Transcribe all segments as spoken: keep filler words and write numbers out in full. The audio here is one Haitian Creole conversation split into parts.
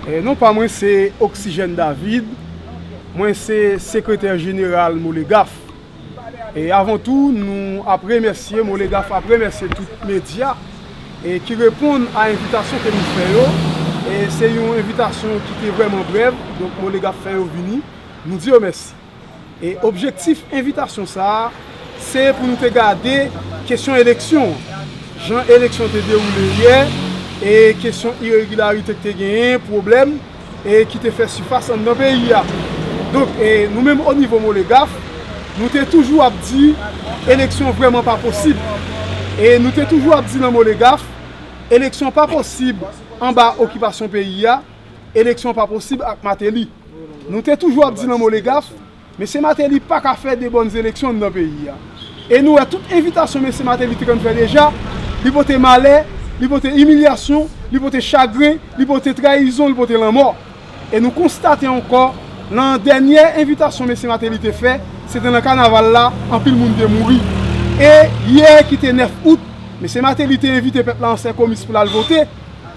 E non pa mwen se Oxygène David, mwen se sekretè jeneral Molegaf. E avan tou, nou ap remèsye, Molegaf ap remèsye tout medya e ki reponn a envitasyon ke nou fè yo. E se yon envitasyon ki te vrèman brèv, donk Molegaf fè yo vini. Nou di yo mèsi. E objektif envitasyon sa a, se pou nou te gade kesyon eleksyon an. Jan eleksyon te dewoule yè, e kesyon iregilarite ki te genyen, pwoblèm, e ki te fè sifas anndan peyi a. Donk, e nou menm o nivo Molegaf, nou te toujou ap di eleksyon vrèman pa posib. E nou te toujou ap di nan Molegaf, eleksyon pa posib anba okipasyon peyi a, eleksyon pa posib ak Mateli. Nou te toujou ap di nan Molegaf, mesye Mateli pa ka fè de bòn eleksyon anndan peyi a. E nou wè tout envitasyon mesye Mateli te konn fè deja, li pote malè, li pote imilyasyon, li pote chagren, li pote trayizon, li pote lanmò. E nou konstate ankò, nan dènyè envitasyon mesye Mateli te fè, se te nan kanaval la, anpil moun te mouri. E yè ki te nèf out, mesye Mateli te envite pèp la an Sèkomis pou l al vote.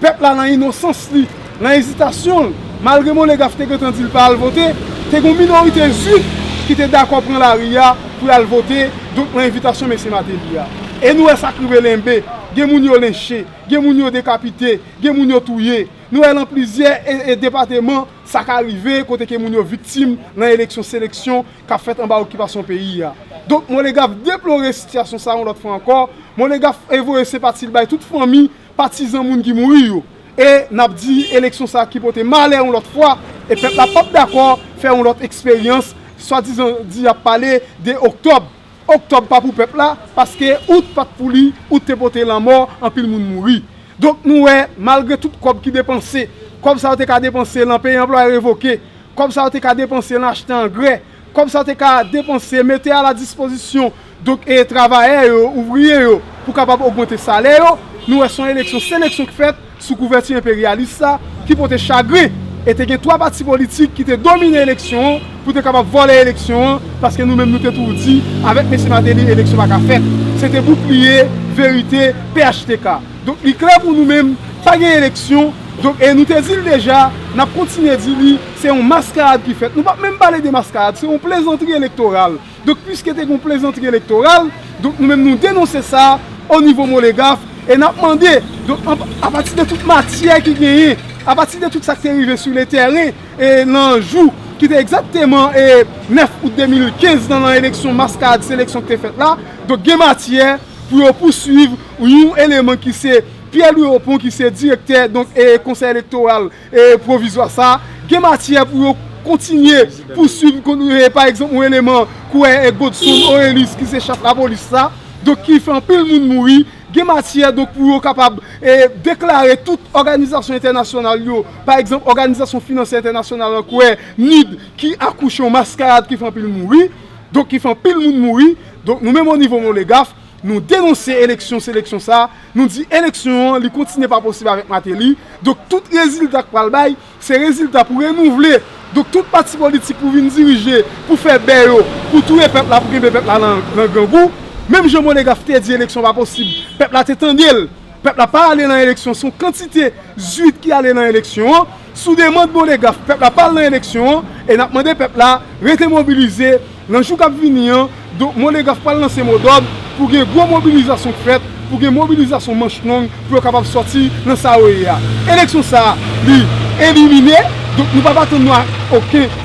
Pèp la nan inosans li, nan ezitasyon l, malgre Molegaf te gentan di l pa al vote, te gen yon minorite zwif ki te dakò pran lari a pou y al vote, donk nan envitasyon mesye Mateli a. E nou wè sa k rive Lenbe, gen moun yo lenche, gen moun yo dekapite, gen moun yo touye. Nou wè lan plizyè e, e depateman, sa ka rive kote ke moun yo viktim nan eleksyon seleksyon k ap fèt anba okipasyon peyi a. Donk, Molegaf deplore sitiyasyon sa yon lòt fwa ankò. Molegaf e voye senpati l bay tout fanmi, patizan moun ki mouri yo. E n ap di eleksyon sa ki pote malè yon lòt fwa, e pèp la p ap dakò fè yon lòt eksperyans, swadizan di y ap pale de oktòb. Oktòb pa pou pèp la, paske out pa t pou li, out te pote lanmò, anpil moun mouri. Donk nou wè, malgre tout kòb ki depanse, kòb sa yo te ka depanse lan peye anplwaye revoke, kòb sa yo te ka depanse lan achte angrè, kòb sa yo te ka depanse mete a la dispozisyon, donk, e travayè yo, ouvriye yo, pou kapab ogmante salè yo, nou wè se yon eleksyon seleksyon k fèt, sou kouvèti enperyalis sa ki pote chagren. E te gen twa pati politik ki te domine eleksyon an pou te kapab vòlè eleksyon an, paske nou menm nou te toujou di, avèk mesye Mateli, eleksyon pa ka fèt. Se te Bouclier, Verite, P H T K. Donk, li klè pou nou menm, pa gen eleksyon. Donk, e nou te di l deja, n ap kontinye di li, se yon maskarad ki fèt. Nou p ap menm pale de maskarad, se yon plezantri elektoral. Donk, piske te gen yon plezantri elektoral, donk, nou menm nou denonse sa o nivo Molegaf, e n ap mande, donk, an, apati de tout matyè ki genyen, apati de tout sa k te rive sou le tèren, e nan jou ki te egzakteman, e nèf out de mil kenz nan, nan eleksyon maskarad seleksyon ki te fèt la, donk, gen matyè pou yo pouswiv yon eleman ki se Pierre Louis Opont, ki se direktè, donk, e konsèy elektoral, e pwovizwa sa, gen matyè pou yo kontinye pouswiv, kon, e, pa egzanp, yon eleman kouwè, e, Godson Orelus, ki se chèf lapolis la, donk, ki fè anpil moun mouri, gen matyè, donk, pou yo kapab, e, deklare tout òganizasyon entènasyonal yo, pa egzanp, òganizasyon finansyè entènasyonal la, kouwè, nid, ki akouche yon maskarad ki fè anpil mouri, donk, ki fè anpil moun mouri. Donk, nou menm o nivo Molegaf, nou denonse eleksyon seleksyon sa, nou di eleksyon an, li kontinye pa posib avèk Mateli. Donk, tout rezilta k pral bay, se rezilta pou renouvle. Donk, tout pati politik pou vin dirije, pou fè bè yo, pou touye pèp la, pou kenbe pèp la nan, nan grangou. Menm jan Molegaf te di eleksyon pa posib, pèp la te tande l. Pèp la pa ale nan eleksyon, se yon kantite zwit ki ale nan eleksyon an. Sou demann Molegaf, pèp la pa al nan eleksyon an, e n ap mande pèp la rete mobilize. Nan jou k ap vini an, donk, Molegaf pral lanse modòd pou gen gwo mobilizasyon k fèt, pou gen mobilizasyon manch long, pou yo kapab sòti nan sa yo ye a. Eleksyon sa a, li elimine, donk, nou p ap atann nou a okenn,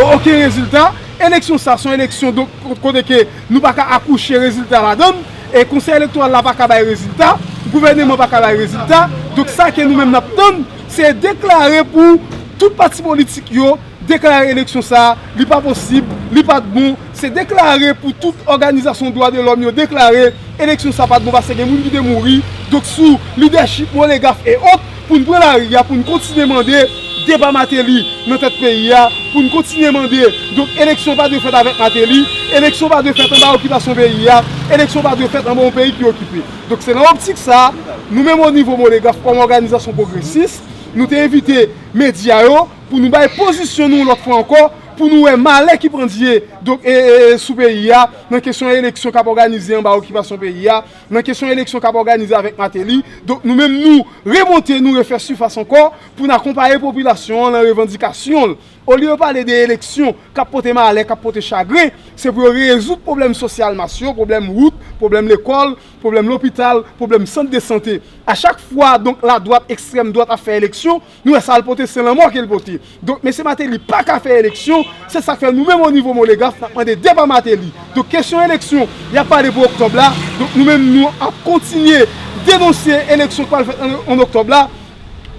okenn rezilta. Eleksyon sa a, se yon eleksyon, donk, kote ke nou pa ka akouche rezilta ladan l, e Konsèy Elektoral la pa ka bay rezilta, gouvèneman pa ka bay rezilta. Donk, sa ke nou menm n ap tann, se deklare pou tout pati politik yo deklare eleksyon sa a, li pa posib, li pa t bon. Se deklare pou tout òganizasyon dwa de lòm yo deklare eleksyon sa a pa t bon, paske gen moun ki te mouri. Donk, sou lidèchip Molegaf e ot, pou n pran lari a, pou n kontinye mande deba Mateli nan tèt peyi a, pou n kontinye mande, donk, eleksyon pa dwe fèt avèk Mateli, eleksyon pa dwe fèt anba okipasyon peyi a, eleksyon pa dwe fèt anba yon peyi ki okipe. Donk, se nan optik sa a, nou menm o nivo Molegaf, kòm òganizasyon pwogresis, nou te envite medya yo, pou nou bay pozisyon nou yon lòt fwa ankò, pou nou wè malè ki pandye, donk, e, e, e, sou peyi a, nan kesyon eleksyon k ap òganize anba okipasyon peyi a, nan kesyon eleksyon k ap òganize avèk Martelly. Donk, nou menm, nou remonte, nou refè sifas ankò pou n akonpaye popilasyon an nan revandikasyon l. Olye yo pale de eleksyon k ap pote malè, k ap pote chagren, se pou yo rezoud pwoblèm sosyal mas yo, pwoblèm wout, pwoblèm lekòl, pwoblèm lopital, pwoblèm sant de sante. A chak fwa, donk, ladwat, ekstrèm dwat ap fè eleksyon, nou wè sa l pote, se lanmò ke l pote. Donk, mesye Martelly pa ka fè eleksyon, se sa k fè nou menm o nivo Molegraf, n ap mande depa Martelly. Donk, kesyon eleksyon, y ap pale pou oktòb la, donk, nou menm, nou ap kontinye denonse eleksyon k pral fèt an, an oktòb la,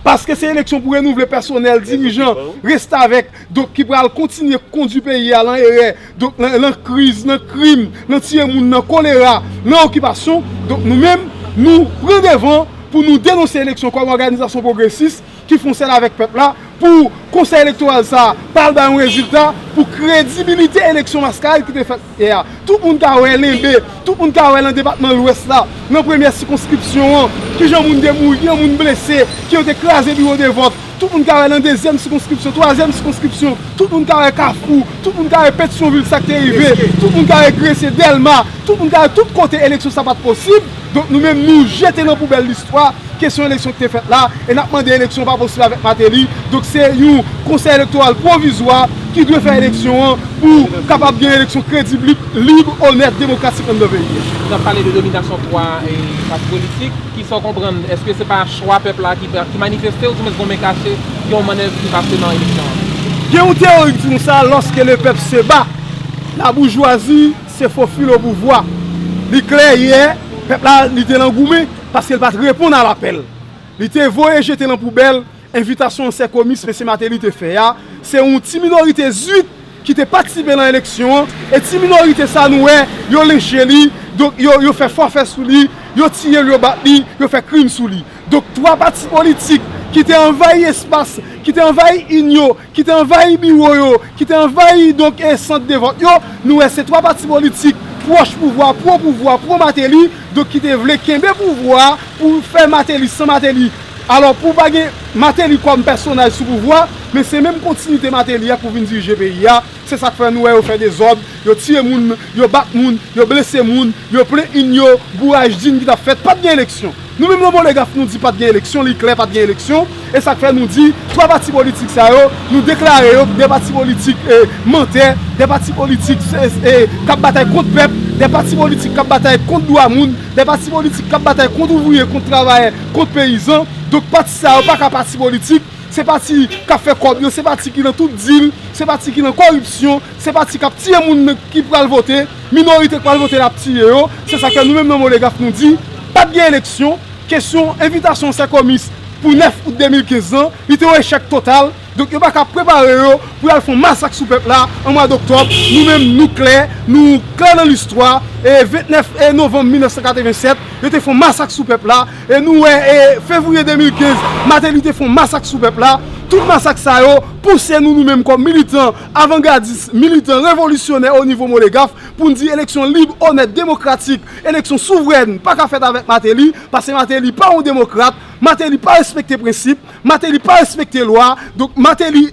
paske se eleksyon pou renouvle pèsonèl, dirijan, restavèk, donk, ki pral kontinye kondui peyi a lan erè, donk, lan, lan kriz, lan krim, lan tiye moun, lan kolera, lan okipasyon. Donk, nou menm, nou pran devan pou nou denonse eleksyon kòm òganizasyon pwogresis ki fè yon sèl avèk pèp la, pou konsèy elektoral sa a pa al bay yon rezilta, pou kredibilite eleksyon maskara ki te fèt yè a. Tout moun ka wè Lenbe, tout moun ka wè lan depatman Lwès la, lan premyè sikonskripsyon an, kijan moun te mouri, kijan moun blese, ke yo te kraze biwo de vòt. Tout moun ka wè lan dezyèm sikonskripsyon, twazyèm sikonskripsyon, tout moun ka wè Kafou, tout moun ka wè Petyonvil sa k te rive, tout moun ka wè Gresye, Dèlma, tout moun ka wè tout kote eleksyon sa pa t posib. Donk, nou menm, nou jete lan poubèl listwa kesyon eleksyon ki te fèt la, e n ap mande eleksyon pa posib avèk Martelly. Donk, se yon konsèy elektoral pwovizwa ki dwe fè eleksyon an pou kapab gen eleksyon kredib, lib, lib, onèt, demokratik anndan peyi a. N ap pale de dominasyon twa, e, pati politik. Kisa w konprann? Èske se pa chwa pèp la ki, ki manifeste, oubyen se yon men kache, yon mannèv ki pase nan eleksyon an? Gen yon teyori ki di konsa, lorsque le peuple se bat, la bourgeoisie se faufile au pouvoir. Li klè yè, pèp la, li te lan goumen, paske l pa t reponn a lapèl. Li te voye jete lan poubèl envitasyon ansè komis mesye Martelly te fè a. Se yon ti minorite zwit ki te patisipe lan eleksyon an, e ti minorite sa nou wè, yo lenche li, donk yo, yo fè fòfè sou li, yo tiye l, yo bat li, yo fè krim sou li. Donk, twa pati politik ki te anvayi espas, ki te anvayi inn yo, ki te anvayi biwo yo, ki te anvayi, donk, e sant de vòt yo, nou wè se twa pati politik pwòch pouvwa, pwo pouvwa, pwo Martelly, donk, ki te vle kenbe pouvwa pou fè Martelly san Martelly. Alò, pou pa gen Martelly kòm pèsonaj sou pouvwa, men se menm kontinite Martelly a pou vin dirije peyi a. Se sa k fè nou wè yo fè dezòd, yo tiye moun, yo bat moun, yo blese moun, yo plen inn yo, bouraj din ki t ap fèt. Pa t gen eleksyon. Nou menm nan Molegraf, nou di pa t gen eleksyon, li klè pa t gen eleksyon. E sa k fè nou di, twa pati politik sa yo, nou deklare yo de pati politik, e, mantè, de pati politik, e, e, k ap batay kont pèp, de pati politik k ap batay kont dwa moun, de pati politik k ap batay kont ouvriye, kont travayè, kont peyizan. Donk, pati sa yo pa ka pati politik. Se pati k ap fè kòb yo, se pati ki nan tout dil, se pati ki nan kòripsyon, se pati k ap tiye moun ki pral vote, minorite k pral vote l ap tiye yo. Se sa k fè nou menm nan Molegraf nou di, pa t gen eleksyon, kesyon envitasyon ansè komis pou nèf out de mil kenz lan, li te yon echèk total. Donk yo pa ka prepare yo pou y al fè yon masak sou pèp la an mwa doktòb. Nou menm, nou klè, nou klè nan listwa. E vennèf novanm mil nèf san katreven sèt, yo te fè yon masak sou pèp la. E nou wè, e fevriye de mil kenz, Martelly te fè yon masak sou pèp la. Tout masak sa yo pouse nou, nou menm kòm militan, avangadis, militan, revolisyonè o nivo Molegraf, pou n di eleksyon lib, onèt, demokratik, eleksyon souvrèn pa ka fèt avèk Martelly, paske Martelly pa yon demokrat, Martelly pa respekte prensip, Martelly pa respekte lwa. Donk, Martelly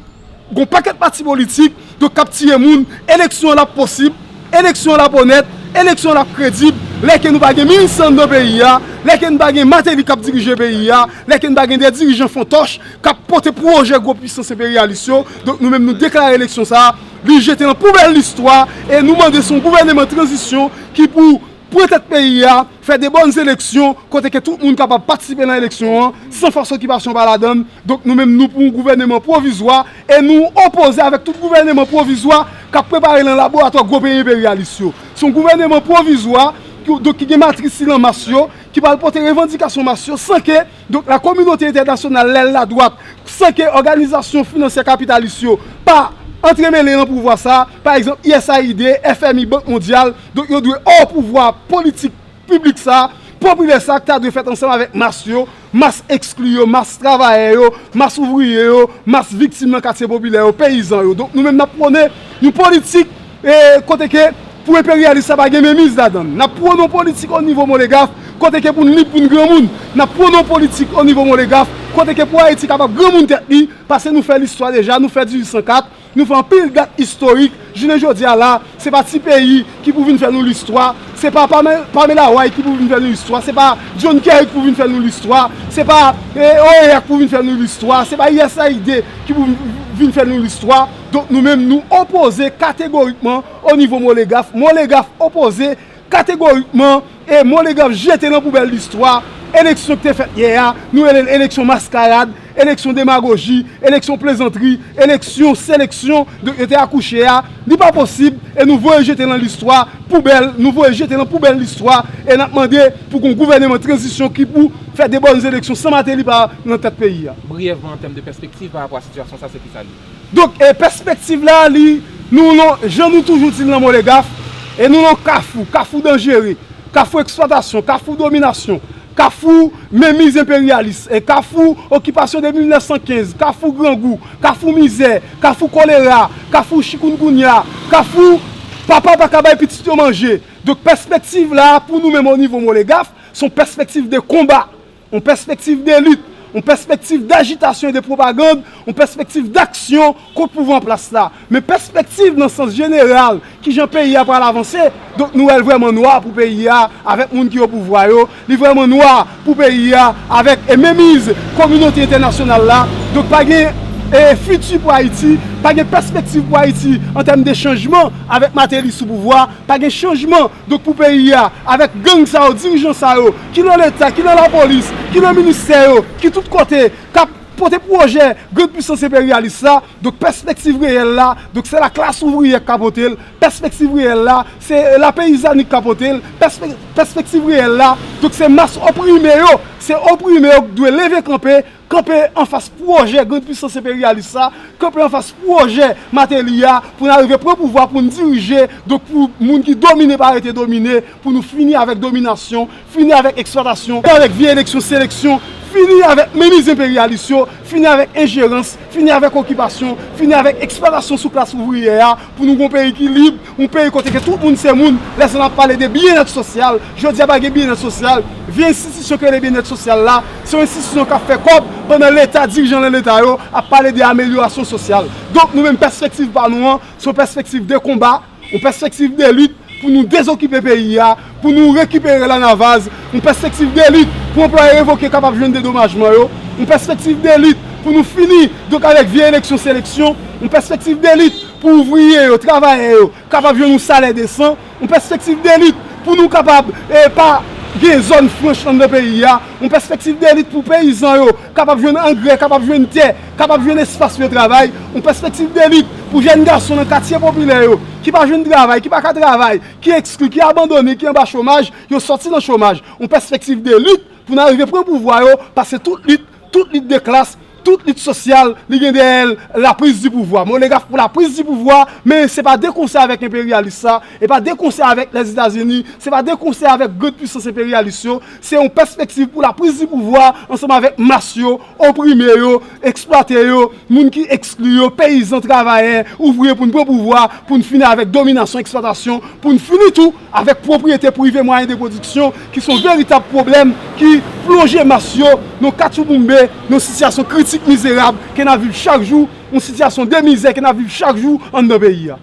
gon pakèt pati politik, donk, k ap tiye moun. Eleksyon an l ap posib, eleksyon an l ap onèt, eleksyon an l ap kredib, lè ke nou pa gen minis anndan peyi a, lè ke nou pa gen Martelly k ap dirije peyi a, lè ke nou pa gen de dirijan fantòch k ap pote pwojè gwo pisans enperyalis yo. Donk, nou menm, nou deklare eleksyon sa a, li jete nan poubèl listwa, e nou mande se yon gouvèneman tranzisyon ki pou pran tèt peyi a, fè de bòn eleksyon, kote ke tout moun kapab patisipe nan eleksyon an, san fòs okipasyon pa ladann. Donk, nou menm, nou pou yon gouvèneman pwovizwa, e nou opoze avèk tout gouvèneman pwovizwa k ap prepare nan laboratwa gwo peyi enperyalis yo. Se yon gouvèneman pwovizwa, ki, donk, ki gen matris li nan mas yo, ki pral pote revandikasyon mas yo, san ke, donk, la kominote entènasyonal, lè l ladwat, san ke òganizasyon finansyè kapitalis yo pa antremele nan pouvwa sa a, pa egzanp, U S A I D, F M I, Bank Mondyal, donk, yo dwe o pouvwa politik piblik sa a, popilè sa a, ki ta dwe fèt ansanm avèk mas yo, mas ekskli yo, mas travayè yo, mas ouvriye yo, mas viktim nan katye popilè yo, peyizan yo. Donk, nou menm, n ap pwone yon politik, e, kote ke pou enperyalis sa pa gen menmiz ladan l. N ap pwone yon politik o nivo Molegraf kote ke pou n lib, pou n granmoun, n ap pwone yon politik o nivo Molegraf, kote ke pou Ayiti kapab granmoun tèt li, paske nou fè listwa deja, nou fè dizuit san kat, nou fè anpil dat istorik, jounen jodi a la, se pa ti peyi ki pou vin fè nou listwa, se pa Pame-, Pamela White ki pou vin fè nou listwa, se pa John Kerry ki pou vin fè nou listwa, se pa, eh, O E A ki pou vin fè nou listwa, se pa U S A I D ki pou vin fè nou listwa. Donk nou menm, nou opoze kategorikman o nivo Molegraf. Molegraf opoze kategorikman, e Molegraf jete nan poubèl listwa eleksyon ki te fèt yè a, nou rele l eleksyon maskarad, eleksyon demagoji, eleksyon plezantri, eleksyon seleksyon, donk yo te akouche a, li pa posib, e nou voye jete nan listwa, poubèl, nou voye jete nan poubèl listwa, e n ap mande pou gon gouvèneman tranzisyon ki pou fè de bòn eleksyon san Martelly pa nan tèt peyi a. Briyèvman, an tèm de pèspektiv pa rapò a sitiyasyon sa, se ki sa l ye? Donk, e pèspektiv la, li, nou nan, jan nou toujou di l nan Molegraf, e nou nan kafou, kafou danjere, kafou eksplwatasyon, kafou dominasyon, kafou menmiz enperyalis, e kafou okipasyon depi mil nèf san kenz, kafou grangou, kafou mizè, kafou kolera, kafou chikoungunya, kafou papa pa ka bay pitit yo manje. Donk, pèspektiv la, pou nou menm o nivo Molegraf, se yon pèspektiv de konba, yon pèspektiv de lit, yon pèspektiv dajitasyon e de pwopagann, yon pèspektiv daksyon kont pouvwa an plas la. Men pèspektiv nan sans jeneral, kijan peyi a pral avanse, donk nou wè l vrèman nwa pou peyi a, avèk moun ki o pouvwa yo, li vrèman nwa pou peyi a, avèk, e, menmiz kominote entènasyonal la. Donk pa gen, e, fiti pou Ayiti, pa gen pèspektiv pou Ayiti an tèm de chanjman avèk Martelly sou pouvwa, pa gen chanjman, donk, pou peyi a, avèk gang sa yo, dirijan sa yo, ki nan Leta, ki nan lapolis, ki nan ministè yo, ki tout kote, k ap pote pwojè grann pisans enperyalis la. Donk, pèspektiv reyèl la, donk, se laklas ouvriyè k ka pote l. Pèspektiv reyèl la, se lapeyizani k ka pote l. Pèspe-, pèspektiv reyèl la, donk, se mas oprime yo, se oprime yo k dwe leve kanpe, kanpe anfas pwojè grann pisans enperyalis la, kanpe anfas pwojè Martelly a, pou n arive pran pouvwa, pou n dirije, donk pou moun ki domine pa rete domine, pou nou fini avèk dominasyon, fini avèk eksplwatasyon, fini avèk vye eleksyon seleksyon, fini avèk menmiz enperyalis yo, fini avèk enjerans, fini avèk okipasyon, fini avèk eksplwatasyon sou klas ouvriyè a, pou nou gon peyi ki lib, yon peyi kote ke tout moun se moun, lè sa n ap pale de byennèt sosyal, jodi a pa gen byennèt sosyal, vye enstitisyon ki rele byennèt sosyal la, se yon enstitisyon k ap fè kòb pandan Leta, dirijan nan Leta yo ap pale de amelyorasyon sosyal. Donk nou menm pèspektiv pa nou an, se yon pèspektiv de konba, yon pèspektiv de lit pou nou dezokipe peyi a, pou nou rekipere Lanavaz, yon pèspektiv de lit pou anplwaye revoke kapab jwenn dedomajman yo, yon pèspektiv de lit pou nou fini, donk, avèk vye eleksyon seleksyon, yon pèspektiv de lit pou ouvriye yo, travayè yo, kapab jwenn yon salè desan, yon pèspektiv de lit pou nou kapab, e, pa gen zòn franch anndan peyi a, yon pèspektiv de lit pou peyizan yo kapab jwenn angrè, kapab jwenn tè, kapab jwenn espas pou yo travay, yon pèspektiv de lit pou jèn gason nan katye popilè yo ki pa jwenn travay, ki pa ka travay, ki ekskli, ki abandone, ki anba chomaj, yo sòti nan chomaj, yon pèspektiv de lit pou n arive pran pouvwa yo, paske tout lit, tout lit de klas, tout lit sosyal, li gen dèyè l lapriz di pouvwa. Molegraf pou lapriz di pouvwa, men se pa de konsè avèk enperyalis sa, e pa de konsè avèk Lèzetazini, se pa de konsè avèk grann pisans enperyalis yo, se yon pèspektiv pou lapriz di pouvwa ansanm avèk mas yo, oprime yo, eksplwate yo, moun ki ekskli yo, peyizan, travayè, ouvriye, pou n pran pouvwa, pou n fini avèk dominasyon, eksplwatasyon, pou n fini tou avèk pwopriyete prive, mwayen de pwodiksyon, ki se yon veritab pwoblèm ki plonje mas yo nan katchouboumbe, nan sitiyasyon kritik, mizerab, ke n ap viv chak jou, yon sitiyasyon de mizè ke n ap viv chak jou anndan peyi a.